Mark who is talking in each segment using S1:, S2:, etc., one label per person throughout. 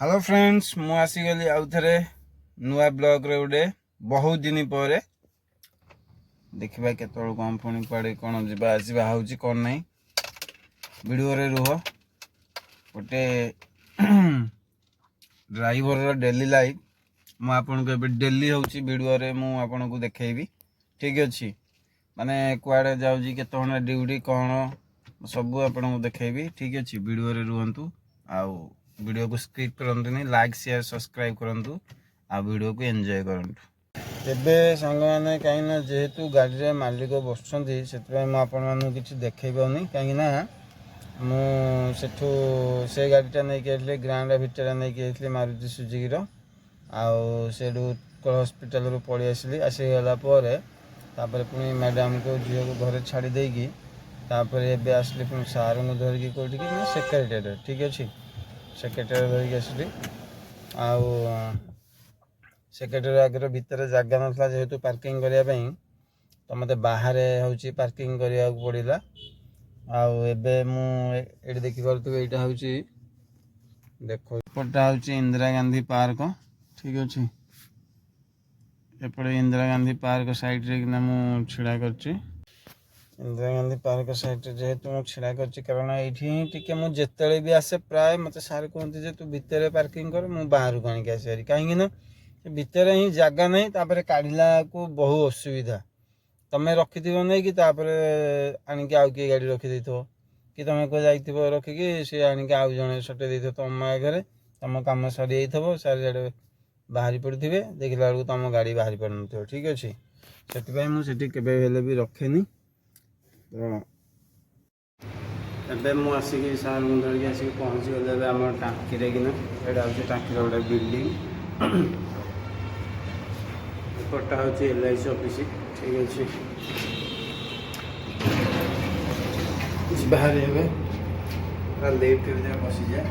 S1: Hello friends, ମୁଁ ଆସିଗଲି ଆଉ ଥରେ ନୂଆ ବ୍ଲଗ୍ରେ ଗୋଟେ ବହୁତ ଦିନ ପରେ। ଦେଖିବା କେତେବେଳୁ କ'ଣ ପୁଣି କୁଆଡ଼େ କ'ଣ ଯିବା ଆସିବା ହେଉଛି, କ'ଣ ନାହିଁ। ଭିଡ଼ିଓରେ ରୁହ। ଗୋଟେ ଡ୍ରାଇଭରର ଡେଲି ଲାଇଫ୍ ମୁଁ ଆପଣଙ୍କୁ ଏବେ ଡେଲି ହେଉଛି ଭିଡ଼ିଓରେ ମୁଁ ଆପଣଙ୍କୁ ଦେଖେଇବି, ଠିକ୍ ଅଛି? ମାନେ କୁଆଡ଼େ ଯାଉଛି, କେତେ ଘଣ୍ଟା ଡ୍ୟୁଟି, କ'ଣ ସବୁ ଆପଣଙ୍କୁ ଦେଖେଇବି, ଠିକ୍ ଅଛି? ଭିଡ଼ିଓରେ ରୁହନ୍ତୁ ଆଉ ଭିଡ଼ିଓକୁ ସ୍କିପ୍ କରନ୍ତୁନି। ଲାଇକ୍, ସେୟାର, ସବସ୍କ୍ରାଇବ୍ କରନ୍ତୁ ଆଉ ଭିଡ଼ିଓକୁ ଏନ୍ଜୟ କରନ୍ତୁ। ଏବେ ସାଙ୍ଗମାନେ, କାହିଁକିନା ଯେହେତୁ ଗାଡ଼ିରେ ମାଲିକ ବସୁଛନ୍ତି, ସେଥିପାଇଁ ମୁଁ ଆପଣମାନଙ୍କୁ କିଛି ଦେଖେଇ ପାରୁନି। କାହିଁକିନା ମୁଁ ସେଠୁ ସେ ଗାଡ଼ିଟା ନେଇକି ଯାଇଥିଲି, ଗ୍ରାଣ୍ଡ ଭିଟାରା ନେଇକି ଯାଇଥିଲି ମାରୁତି ସୁଜୁକିର। ଆଉ ସେଇଠୁ ଉତ୍କଳ ହସ୍ପିଟାଲରୁ ପଳେଇ ଆସିଲି। ଆସିଗଲା ପରେ ତାପରେ ପୁଣି ମ୍ୟାଡ଼ାମକୁ, ଝିଅକୁ ଘରେ ଛାଡ଼ି ଦେଇକି ତାପରେ ଏବେ ଆସିଲି ପୁଣି ସାର୍ଙ୍କୁ ଧରିକି। କେଉଁଠିକି ନା ସେକ୍ରେଟେରିଏଟ୍, ଠିକ୍ ଅଛି? ସେକ୍ରେଟେରିଏଟ୍ ଧରିକି ଆସିଲି। ଆଉ ସେକ୍ରେଟାରୀ ଆଗରେ ଭିତରେ ଜାଗା ନଥିଲା ଯେହେତୁ ପାର୍କିଂ କରିବା ପାଇଁ, ତ ମୋତେ ବାହାରେ ହେଉଛି ପାର୍କିଂ କରିବାକୁ ପଡ଼ିଲା। ଆଉ ଏବେ ମୁଁ ଏଇଠି ଦେଖିପାରୁଥିବେ, ଏଇଟା ହେଉଛି, ଦେଖ, ଏପଟଟା ହେଉଛି ଇନ୍ଦିରା ଗାନ୍ଧୀ ପାର୍କ, ଠିକ୍ ଅଛି? ଏପଟେ ଇନ୍ଦିରା ଗାନ୍ଧୀ ପାର୍କ ସାଇଡ଼ରେ କିନା ମୁଁ ଛିଡ଼ା କରିଛି। ଇନ୍ଦିରା ଗାନ୍ଧୀ ପାର୍କ ସାଇଡ଼ରେ ଯେହେତୁ ମୁଁ ଛିଡ଼ା କରିଛି, କାରଣ ଏଇଠି ହିଁ ଟିକେ ମୁଁ ଯେତେବେଳେ ବି ଆସେ, ପ୍ରାୟ ମୋତେ ସାର୍ କୁହନ୍ତି ଯେ ତୁ ଭିତରେ ପାର୍କିଂ କର, ମୁଁ ବାହାରକୁ ଆଣିକି ଆସେ ଭାରି। କାହିଁକି ନା ସେ ଭିତରେ ହିଁ ଜାଗା ନାହିଁ, ତାପରେ କାଢ଼ିଲାକୁ ବହୁ ଅସୁବିଧା। ତମେ ରଖିଥିବ ନେଇକି, ତାପରେ ଆଣିକି ଆଉ କିଏ ଗାଡ଼ି ରଖିଦେଇଥିବ, କି ତମେ କୁଆଡ଼େ ଯାଇଥିବ ରଖିକି, ସେ ଆଣିକି ଆଉ ଜଣେ ସଟେଇ ଦେଇଥିବ ତମ ଆଗରେ। ତମ କାମ ସରିଯାଇଥିବ, ଚାରିଆଡ଼େ ବାହାରି ପଡ଼ିଥିବେ, ଦେଖିଲା ବେଳକୁ ତମ ଗାଡ଼ି ବାହାରି ପାରୁନଥିବ, ଠିକ୍ ଅଛି? ସେଥିପାଇଁ ମୁଁ ସେଠି କେବେ ହେଲେ ବି ରଖେନି। ତ ଏବେ ମୁଁ ଆସିକି ସାର୍ଙ୍କୁ ଧରିକି ଆସିକି ପହଞ୍ଚିଗଲି ଏବେ ଆମ ଟାଙ୍କିରେ କିନା। ଏଇଟା ହେଉଛି ଟାଙ୍କିର ଗୋଟେ ବିଲ୍ଡିଂ। ଏପଟଟା ହେଉଛି ଏଲ୍ଆଇସି ଅଫିସ୍, ଠିକ୍ ଅଛି? ଯିବା ଭାରି ଏବେ, ପୁରା ଲିଫ୍ଟ ଭିତରେ ବସିଯାଏ।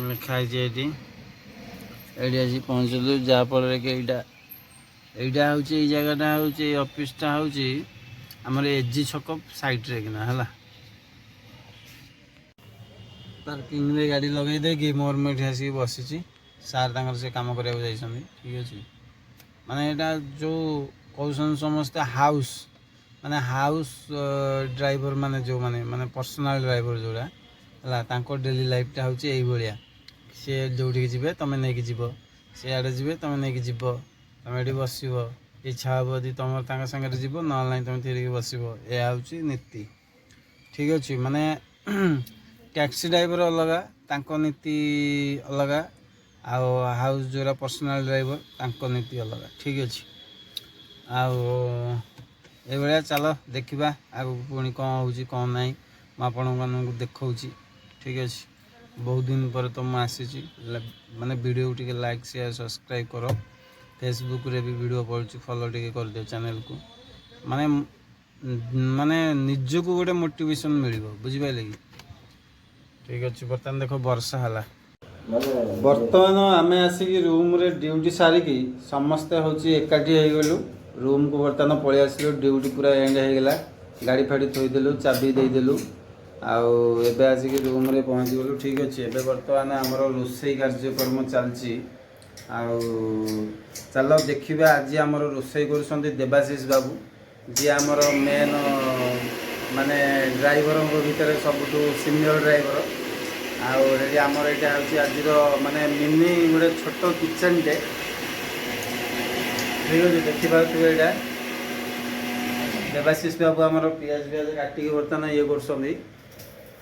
S1: ଲେଖା ହେଇଛି ଏଇଠି। ଏଇଠି ଆସି ପହଞ୍ଚିଲୁ, ଯାହାଫଳରେ କି ଏଇଟା ହେଉଛି, ଏଇ ଜାଗାଟା ହେଉଛି, ଏଇ ଅଫିସଟା ହେଉଛି ଆମର ଏଜି ଛକ ସାଇଡ଼ରେ କିନା। ହେଲା, ପାର୍କିଂରେ ଗାଡ଼ି ଲଗେଇ ଦେଇକି ମୋର ମୁଁ ଏଠି ଆସିକି ବସିଛି। ସାର୍ ତାଙ୍କର ସେ କାମ କରିବାକୁ ଯାଇଛନ୍ତି, ଠିକ୍ ଅଛି? ମାନେ ଏଇଟା ଯେଉଁ କହୁଛନ୍ତି ସମସ୍ତେ ହାଉସ୍, ମାନେ ହାଉସ୍ ଡ୍ରାଇଭର, ମାନେ ଯେଉଁମାନେ ମାନେ ପର୍ସନାଲ୍ ଡ୍ରାଇଭର ଯେଉଁଟା ହେଲା, ତାଙ୍କ ଡେଲି ଲାଇଫଟା ହେଉଛି ଏଇଭଳିଆ। ସିଏ ଯେଉଁଠିକି ଯିବେ, ତୁମେ ନେଇକି ଯିବ। ସିଆଡ଼େ ଯିବେ, ତୁମେ ନେଇକି ଯିବ। ତୁମେ ଏଠି ବସିବ। ଇଚ୍ଛା ହେବ ଯଦି ତୁମର ତାଙ୍କ ସାଙ୍ଗରେ ଯିବ, ନହେଲେ ନାହିଁ ତୁମେ ଥିରିକି ବସିବ। ଏହା ହେଉଛି ନୀତି, ଠିକ୍ ଅଛି? ମାନେ ଟ୍ୟାକ୍ସି ଡ୍ରାଇଭର ଅଲଗା, ତାଙ୍କ ନୀତି ଅଲଗା, ଆଉ ହାଉସ୍ ଯେଉଁଟା ପର୍ସନାଲ୍ ଡ୍ରାଇଭର, ତାଙ୍କ ନୀତି ଅଲଗା, ଠିକ୍ ଅଛି? ଆଉ ଏଇଭଳିଆ ଚାଲ, ଦେଖିବା ଆଗକୁ ପୁଣି କ'ଣ ହେଉଛି, କ'ଣ ନାହିଁ, ମୁଁ ଆପଣମାନଙ୍କୁ ଦେଖାଉଛି, ଠିକ୍ ଅଛି? ବହୁତ ଦିନ ପରେ ତ ମୁଁ ଆସିଛି। ମାନେ ଭିଡ଼ିଓକୁ ଟିକେ ଲାଇକ୍, ସେୟାର, ସବସ୍କ୍ରାଇବ୍ କର। ଫେସବୁକ୍ରେ ବି ଭିଡ଼ିଓ ପଡ଼ୁଛି, ଫଲୋ ଟିକେ କରିଦିଅ ଚ୍ୟାନେଲକୁ। ମାନେ ନିଜକୁ ଗୋଟେ ମୋଟିଭେସନ୍ ମିଳିବ, ବୁଝିପାରିଲେ କି? ଠିକ୍ ଅଛି। ବର୍ତ୍ତମାନ ଦେଖ, ବର୍ଷା ହେଲା। ବର୍ତ୍ତମାନ ଆମେ ଆସିକି ରୁମ୍ରେ ଡ୍ୟୁଟି ସାରିକି ସମସ୍ତେ ହେଉଛି ଏକାଠି ହେଇଗଲୁ। ରୁମ୍କୁ ବର୍ତ୍ତମାନ ପଳେଇ ଆସିଲୁ। ଡ୍ୟୁଟି ପୁରା ଏଣ୍ଡ ହେଇଗଲା। ଗାଡ଼ି ଫାଡ଼ି ଥୋଇଦେଲୁ, ଚାବି ଦେଇଦେଲୁ ଆଉ ଏବେ ଆସିକି ରୁମ୍ରେ ପହଞ୍ଚିଗଲୁ, ଠିକ୍ ଅଛି? ଏବେ ବର୍ତ୍ତମାନ ଆମର ରୋଷେଇ କାର୍ଯ୍ୟକ୍ରମ ଚାଲିଛି। ଆଉ ଚାଲ ଦେଖିବା, ଆଜି ଆମର ରୋଷେଇ କରୁଛନ୍ତି ଦେବାଶିଷ ବାବୁ, ଯିଏ ଆମର ମେନ୍, ମାନେ ଡ୍ରାଇଭରଙ୍କ ଭିତରେ ସବୁଠୁ ସିନିୟର ଡ୍ରାଇଭର। ଆଉ ଏଠି ଆମର ଏଇଟା ହେଉଛି ଆଜିର ମାନେ ମିନି ଗୋଟେ ଛୋଟ କିଚେନଟେ, ଠିକ୍ ଅଛି? ଦେଖିପାରୁଥିବେ, ଏଇଟା ଦେବାଶିଷ ବାବୁ ଆମର ପିଆଜ ଫିଆଜ କାଟିକି ବର୍ତ୍ତମାନ ଇଏ କରୁଛନ୍ତି,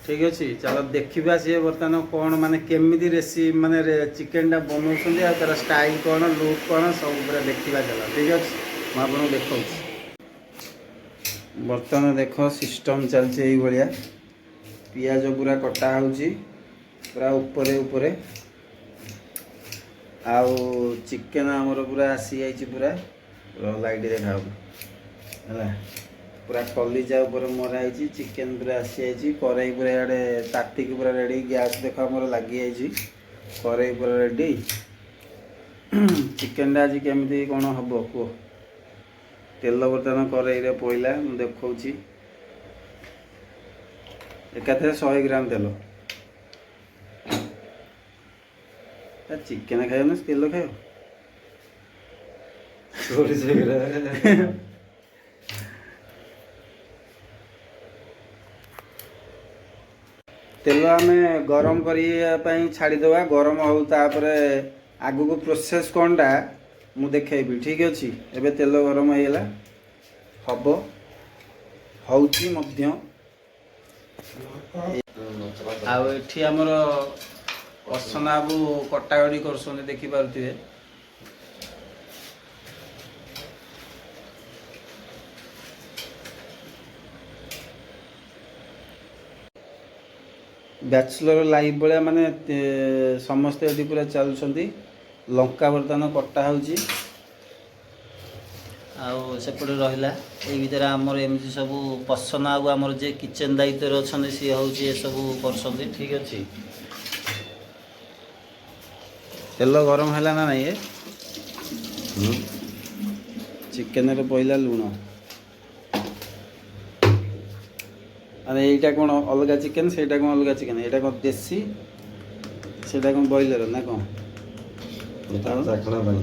S1: ଠିକ୍ ଅଛି? ଚାଲ ଦେଖିବା, ସିଏ ବର୍ତ୍ତମାନ କ'ଣ, ମାନେ କେମିତି ରେସିପି, ମାନେ ଚିକେନଟା ବନଉଛନ୍ତି ଆଉ ତାର ଷ୍ଟାଇଲ୍ କ'ଣ, ଲୁକ୍ କ'ଣ, ସବୁ ପୁରା ଦେଖିବା ଚାଲ, ଠିକ୍ ଅଛି? ମୁଁ ଆପଣଙ୍କୁ ଦେଖାଉଛି। ବର୍ତ୍ତମାନ ଦେଖ, ସିଷ୍ଟମ୍ ଚାଲିଛି ଏଇଭଳିଆ। ପିଆଜ ପୁରା କଟା ହେଉଛି ପୁରା ଉପରେ ଉପରେ। ଆଉ ଚିକେନ ଆମର ପୁରା ଆସିଯାଇଛି, ପୁରା ଲାଇଟ୍ ଦେଖାହେବ ହେଲା। ପୁରା କଲିଜା ଉପରେ ମରା ହେଇଛି ଚିକେନ, ପୁରା ଆସିଯାଇଛି। କରେଇ ପୁରା ଇଆଡ଼େ ତାତିକି ପୁରା ରେଡ଼ି। ଗ୍ୟାସ୍ ଦେଖ, ଆମର ଲାଗିଯାଇଛି, କରେଇ ପୁରା ରେଡ଼ି। ଚିକେନଟା ଆଜି କେମିତି କ'ଣ ହେବ କୁହ? ତେଲ ବର୍ତ୍ତମାନ କରେଇରେ ପଇଲା, ମୁଁ ଦେଖାଉଛି। ଏକାଥରେ 100 ଗ୍ରାମ ତେଲ। ଚିକେନ ଖାଇବ ନା ତେଲ ଖାଇବ?
S2: ସୋରିଷ ହେଇଗଲା।
S1: ତେଲ ଆମେ ଗରମ କରିବା ପାଇଁ ଛାଡ଼ିଦେବା, ଗରମ ହଉ, ତାପରେ ଆଗକୁ ପ୍ରୋସେସ୍ କ'ଣଟା ମୁଁ ଦେଖେଇବି। ଠିକ୍ ଅଛି, ଏବେ ତେଲ ଗରମ ହେଇଗଲା, ହବ, ହେଉଛି ମଧ୍ୟ। ଆଉ ଏଠି ଆମର ଅସନା ବାବୁ କଟାକଟି କରୁଛନ୍ତି, ଦେଖିପାରୁଥିବେ। ବ୍ୟାଚଲର ଲାଇଫ୍ ଭଳିଆ ମାନେ ସମସ୍ତେ ଏଠି ପୁରା ଚାଲୁଛନ୍ତି। ଲଙ୍କା ବର୍ତ୍ତମାନ କଟା ହେଉଛି। ଆଉ ସେପଟେ ରହିଲା ଏଇ ଭିତରେ ଆମର ଏମିତି ସବୁ ପସନା। ଆଉ ଆମର ଯିଏ କିଚେନ୍ ଦାୟିତ୍ୱରେ ଅଛନ୍ତି, ସିଏ ହେଉଛି ଏସବୁ କରୁଛନ୍ତି। ଠିକ୍ ଅଛି, ତେଲ ଗରମ ହେଲା ନା ନାଇଁ? ଏ ଚିକେନରେ ପଇଲା ଲୁଣ। ଆରେ, ଏଇଟା କ'ଣ ଅଲଗା ଚିକେନ୍, ସେଇଟା କ'ଣ ଅଲଗା ଚିକେନ୍? ଏଇଟା କ'ଣ ଦେଶୀ, ସେଇଟା କ'ଣ ବ୍ରଏଲର ନା କ'ଣ?
S2: ଚାଖଣା ପାଇଁ।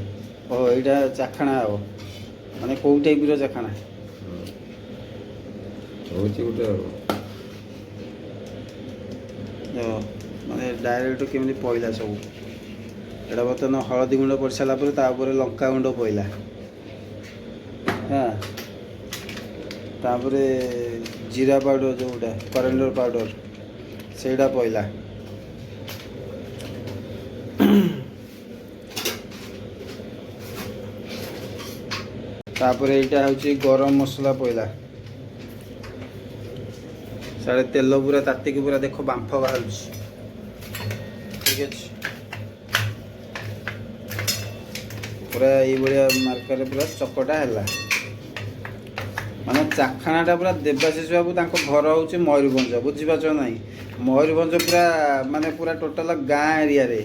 S1: ଓ, ଏଇଟା ଚାଖଣା ହବ। ମାନେ କେଉଁ ଟାଇପ୍ର ଚାଖଣା?
S2: ହଉଛି ଗୋଟେ ଆଉ।
S1: ଦେଖ, ମାନେ ଡାଇରେକ୍ଟ କେମିତି ପଇଲା ସବୁ। ଏଇଟା ବର୍ତ୍ତମାନ ହଳଦୀ ଗୁଣ୍ଡ ପଡ଼ି ସାରିଲା ପରେ ତା ଉପରେ ଲଙ୍କା ଗୁଣ୍ଡ ପଇଲା। ହଁ, ତାପରେ ଜିରା ପାଉଡ଼ର, ଯେଉଁଟା କରିଆଣ୍ଡର ପାଉଡ଼ର, ସେଇଟା ପଇଲା। ତାପରେ ଏଇଟା ହେଉଛି ଗରମ ମସଲା ପଇଲା। ସାଡ଼େ ତେଲ ପୁରା ତାତିକି ପୁରା ଦେଖ ବାମ୍ଫ ବାହାରୁଛି। ଠିକ୍ ଅଛି, ପୁରା ଏଇଭଳିଆ ମାର୍କାରେ ପୁରା ଚକଟା ହେଲା। ମାନେ ଚାଖଣାଟା ପୁରା ଦେବାଶିଷ ବାବୁ, ତାଙ୍କ ଘର ହେଉଛି ମୟୂରଭଞ୍ଜ, ବୁଝିପାରୁଛ ନାହିଁ? ମୟୂରଭଞ୍ଜ ପୁରା ମାନେ ପୁରା ଟୋଟାଲ ଗାଁ ଏରିଆରେ,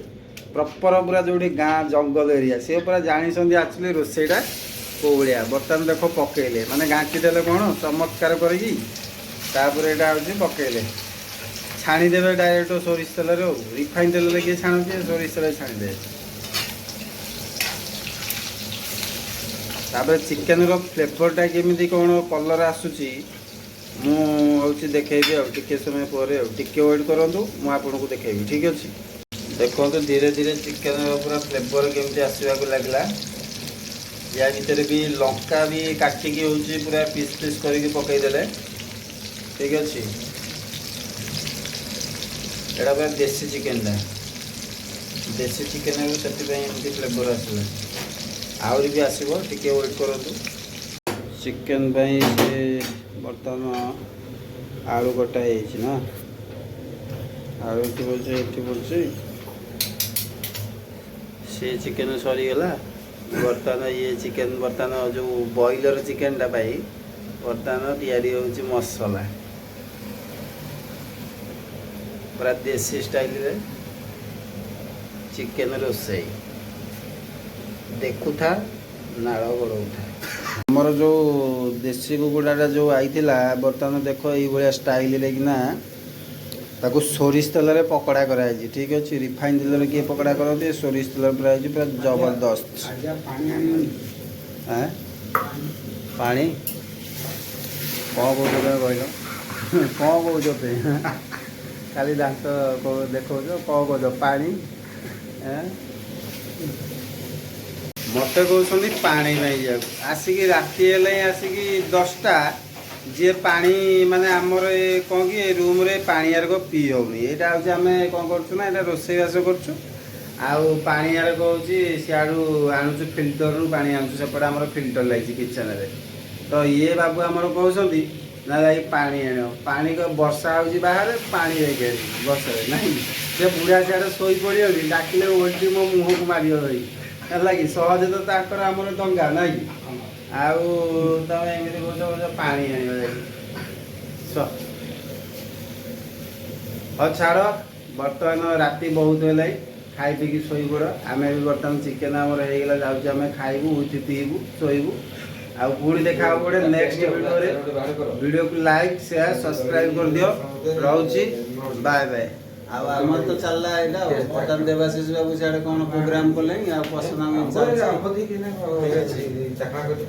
S1: ପ୍ରପର ପୁରା ଯେଉଁଠି ଗାଁ ଜଙ୍ଗଲ ଏରିଆ, ସେ ପୁରା ଜାଣିଛନ୍ତି ଆକ୍ଚୁଆଲି ରୋଷେଇଟା କେଉଁ ଭଳିଆ। ବର୍ତ୍ତମାନ ଦେଖ ପକେଇଲେ, ମାନେ ଘାଣ୍ଟି ଦେଲେ କ'ଣ ଚମତ୍କାର କରିକି। ତାପରେ ଏଇଟା ହେଉଛି ପକେଇଲେ, ଛାଣିଦେବେ ଡାଇରେକ୍ଟ ସୋରିଷ ତେଲରେ। ଆଉ ରିଫାଇନ୍ ତେଲରେ କିଏ ଛାଣୁଛି? ସୋରିଷ ତେଲରେ ଛାଣିଦେବେ। ତାପରେ ଚିକେନର ଫ୍ଲେଭରଟା କେମିତି କ'ଣ କଲର୍ ଆସୁଛି, ମୁଁ ହେଉଛି ଦେଖେଇବି ଆଉ ଟିକେ ସମୟ ପରେ। ଆଉ ଟିକେ ୱେଟ୍ କରନ୍ତୁ, ମୁଁ ଆପଣଙ୍କୁ ଦେଖେଇବି। ଠିକ୍ ଅଛି, ଦେଖନ୍ତୁ ଧୀରେ ଧୀରେ ଚିକେନର ପୁରା ଫ୍ଲେଭର କେମିତି ଆସିବାକୁ ଲାଗିଲା। ୟା ଭିତରେ ବି ଲଙ୍କା ବି କାଟିକି ହେଉଛି ପୁରା ପିସ୍ ପିସ୍ କରିକି ପକେଇଦେଲେ। ଠିକ୍ ଅଛି, ଏଇଟା ପୁରା ଦେଶୀ ଚିକେନଟା। ଦେଶୀ ଚିକେନରୁ ସେଥିପାଇଁ ଏମିତି ଫ୍ଲେଭର ଆସିଲା। ଆହୁରି ବି ଆସିବ, ଟିକେ ୱେଟ୍ କରନ୍ତୁ। ଚିକେନ ପାଇଁ ସେ ବର୍ତ୍ତମାନ ଆଳୁ କଟା ହେଇଯାଇଛି ନା? ଆଳୁ ଏଠି ପଡ଼ୁଛି, ଏଠି ପଡ଼ୁଛି। ସେ ଚିକେନ ସରିଗଲା। ବର୍ତ୍ତମାନ ଇଏ ଚିକେନ, ବର୍ତ୍ତମାନ ଯେଉଁ ବ୍ରଏଲର ଚିକେନଟା ପାଇଁ ବର୍ତ୍ତମାନ ତିଆରି ହେଉଛି ମସଲା, ପୁରା ଦେଶୀ ଷ୍ଟାଇଲରେ ଚିକେନ ରୋଷେଇ। ଦେଖୁଥା, ନାଳ ଗଡ଼ଉଥା। ଆମର ଯେଉଁ ଦେଶୀ କୁକୁଡ଼ାଟା ଯେଉଁ ଆଇଥିଲା, ବର୍ତ୍ତମାନ ଦେଖ ଏଇଭଳିଆ ଷ୍ଟାଇଲରେ କିନା ତାକୁ ସୋରିଷ ତେଲରେ ପକୋଡ଼ା କରାହେଇଛି। ଠିକ୍ ଅଛି, ରିଫାଇନ୍ ତେଲରେ କିଏ ପକୋଡ଼ା କରନ୍ତି? ସୋରିଷ ତେଲରେ ପୁରା ହେଇଛି, ପୁରା ଜବରଦସ୍ତ। ଆଁ, ପାଣି କ'ଣ କହୁଛ ତମେ? କହିଲ, କ'ଣ କହୁଛ ତୁମେ? ଖାଲି ଦାନ୍ତ ଦେଖାଉଛ। କ'ଣ କହୁଛ? ପାଣି? ଏଁ, ମୋତେ କହୁଛନ୍ତି ପାଣି ପାଇଁ ଯିବାକୁ। ଆସିକି ରାତି ହେଲେ ହିଁ ଆସିକି 10ଟା। ଯିଏ ପାଣି, ମାନେ ଆମର ଏ କ'ଣ କି ଏ ରୁମ୍ରେ ପାଣି ଆରକ ପିଇ ହେଉନି। ଏଇଟା ହେଉଛି ଆମେ କ'ଣ କରୁଛୁ ନା, ଏଇଟା ରୋଷେଇବାସ କରୁଛୁ ଆଉ ପାଣି ଆରକ ହେଉଛି ସିଆଡ଼ୁ ଆଣୁଛୁ, ଫିଲ୍ଟରରୁ ପାଣି ଆଣୁଛୁ। ସେପଟେ ଆମର ଫିଲ୍ଟର ଲାଗିଛି କିଚେନରେ। ତ ଇଏ ବାବୁ ଆମର କହୁଛନ୍ତି ନା ଯାଇ ପାଣି ଆଣିବ। ପାଣି, ବର୍ଷା ହେଉଛି ବାହାରେ, ପାଣି ଯାଇକି ଆଣିବ ବର୍ଷାରେ? ନାଇଁ, ସେ ବୁଢ଼ା ସିଆଡ଼େ ଶୋଇ ପଡ଼ିବନି, ଡାକିଲେ ଓଲଟି ମୋ ମୁହଁକୁ ମାରିବ ଭାଇ। ହେଲା କି, ସହଜେ ତ ତାଙ୍କର ଆମର ଦଙ୍ଗା ନାଇଁ କି? ଆଉ ତମେ ଏମିତି କହୁଛ, କହୁଛ ପାଣି ଆଣିବ ଯାଇକି। ହଉ ଛାଡ଼, ବର୍ତ୍ତମାନ ରାତି ବହୁତ ହେଲାଣି, ଖାଇ ପିଇକି ଶୋଇପଡ଼। ଆମେ ବି ବର୍ତ୍ତମାନ ଚିକେନ ଆମର ହେଇଗଲା, ଯାଉଛି ଆମେ ଖାଇବୁ, ଉଠି ପିଇବୁ, ଶୋଇବୁ। ଆଉ ପୁଣି ଦେଖା ହବ ଗୋଟେ ନେକ୍ସଟ ଭିଡ଼ିଓରେ। ଭିଡ଼ିଓକୁ ଲାଇକ୍, ସେୟାର, ସବସ୍କ୍ରାଇବ କରିଦିଅ। ରହୁଛି, ବାଏ ବାଏ। ଆଉ ଆମର ତ ଚାଲିଲା ଏଇଟା। ଆଉ ବର୍ତ୍ତମାନ ଦେବାଶିଷ ବାବୁ ସିଆଡ଼େ କ'ଣ ପ୍ରୋଗ୍ରାମ କଲେଣି, ଆଉ ପସନ୍ଦ ଆମେ ଚାଲିଛି। ଠିକ ଅଛି।
S2: ଚାଖଣା କରି।